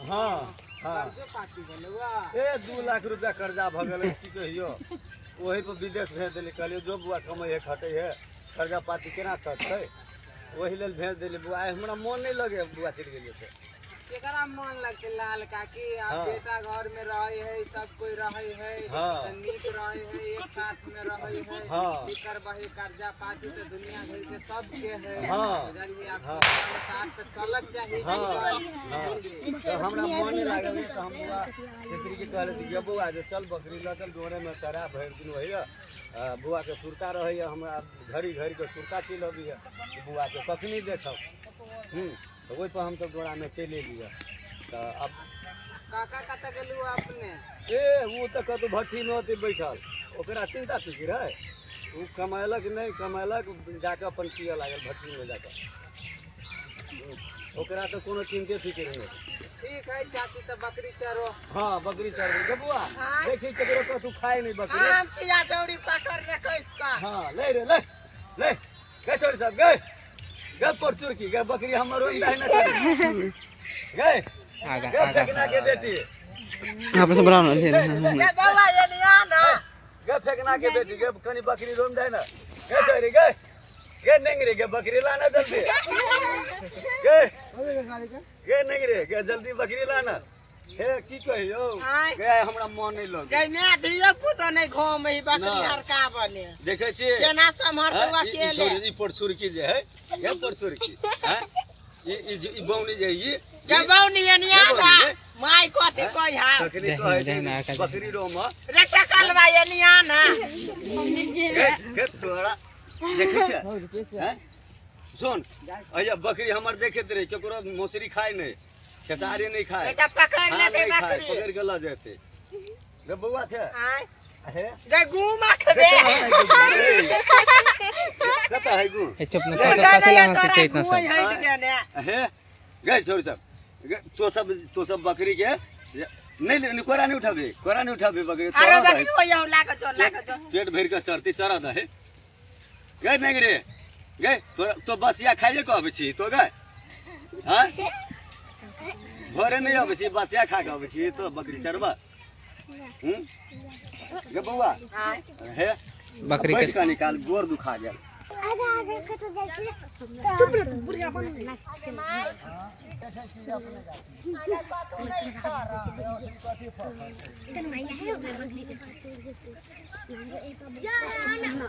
हाँ हाँ। ए 2 लाख रुपया कर्जा भ गेलै, की कहियो। वही पर विदेश भेज देली, कहलियै जो बुआ कमै है खटै है, कर्जा पाती केना सधतै, ओही लेल भेज देली बुआ। आइ हमरा मोन नहि लगे बुआ चलि गेलियै से। केकरा मन लगते लाल काकी? आ हाँ। बेटा घर में रहे है, सब कोई रहे है, हाँ। त नीक रहे है, एक साथ में रहे है। हाँ। की करबही कर्जा पाती तो दुनिया भर के सबके है। हाँ। बुझलियै? आब हाँ। साथ तऽ चलक चाही हाँ, जीवन। हाँ। बुझलियै? तऽ हमरा मोन नहि लागल तऽ हम बौआ स्त्रीके कहले छी गे बौआ जे चल बकरी लऽ चल डोरेमे चरा भरि दिन होइए, बौआके सुरता रहैए, हमरा घड़ी घड़ीके सुरता चलि अबैए बौआके कखनी देखब। तऽ ओहिपर हमसब डोरामे चलि एलियै। तऽ आब काका कतऽ गेलू अपने? ए ओ तऽ कतहु भट्ठीमे होतै बैठल, ओकरा चिन्ता फिकिर है, ओ कमेलक नहि कमेलक जाकऽ अपन पियऽ लागल भट्ठीमे जाकऽ। ओकरा तऽ कोनो चिन्ते फिकिर नहि। ठीक है चाची, तऽ बकरी चरो। हाँ बकरी चरबै गे बौआ, देखी केकरो कतहु खाय नहि बकरी। हम चिया दौड़ी पकड़ ले कसका। हाँ ले रे ले ले गए छोरी सब गए गए पर चुरकी गए बकरी हमर ओहि दाहिना चली गए आगा गए आगा फेकना के बेटी आपस में बनाओ ले, ले, गे बौआ ये निया ना। गए फेकना के बेटी गए कनी बकरी रोम दाहिना गए छोरी गए गए नहीं रे गए बकरी लाना जल्दी गए गए नहीं रे गए जल्दी बकरी लाना। हे की कहियो आँय। गए हमरा मन नहीं लगे। गए मैं धिया पुतो नहीं घूम ही बकरी ना। हरका बने देखै छियै केना सम्हरतै हाँ, ई- ई अकेले। छोरी, ई परचुरकी जे है, ये परचुरकी, हाँ? ई ई जे- ई बौनी जे ई गे बौनी ये निया गे ना। बौनी गे। माय कथी हाँ? कहि हा तखनी दही- कहै छै दही ना आका बकरी रोम रे टकलवा ये निया ना। गे गे तोरा देखै छै, हैं? सुन अइया बकरी हमर देखैत रही, केकरो मौसरी खाय नहि, खेसारी नहि खाय, एकटा पकड़ हाँ, लेतै नहि खाय, बकरी। पकड़ि के लऽ जेतै। गे बौआ छै आँय। हे गे गुमा खबे। कतऽ है गु? ए चुप न ले, कथी कथी ला हंसी छै इतना सब? हे गए छोरी सब गे, तो सब बकरी के नहीं ले, कोरा नहीं उठाबे, कोरा नहीं उठाबे बकरी, अरे चरा दहे। बकरी होय लाग जो लाग जो। पेट भरि के चरती चरा दहे। गए नहीं रे गए तो बसिया खाइए के अबै छी तो गए, हाँ भोरे नहीं अबै छी, बसिया खा के अबै छी तो बकरी चरबा। गे बौआ हे बकरी बैठ के के निकाल, गोर दुखा गेल। Yeah.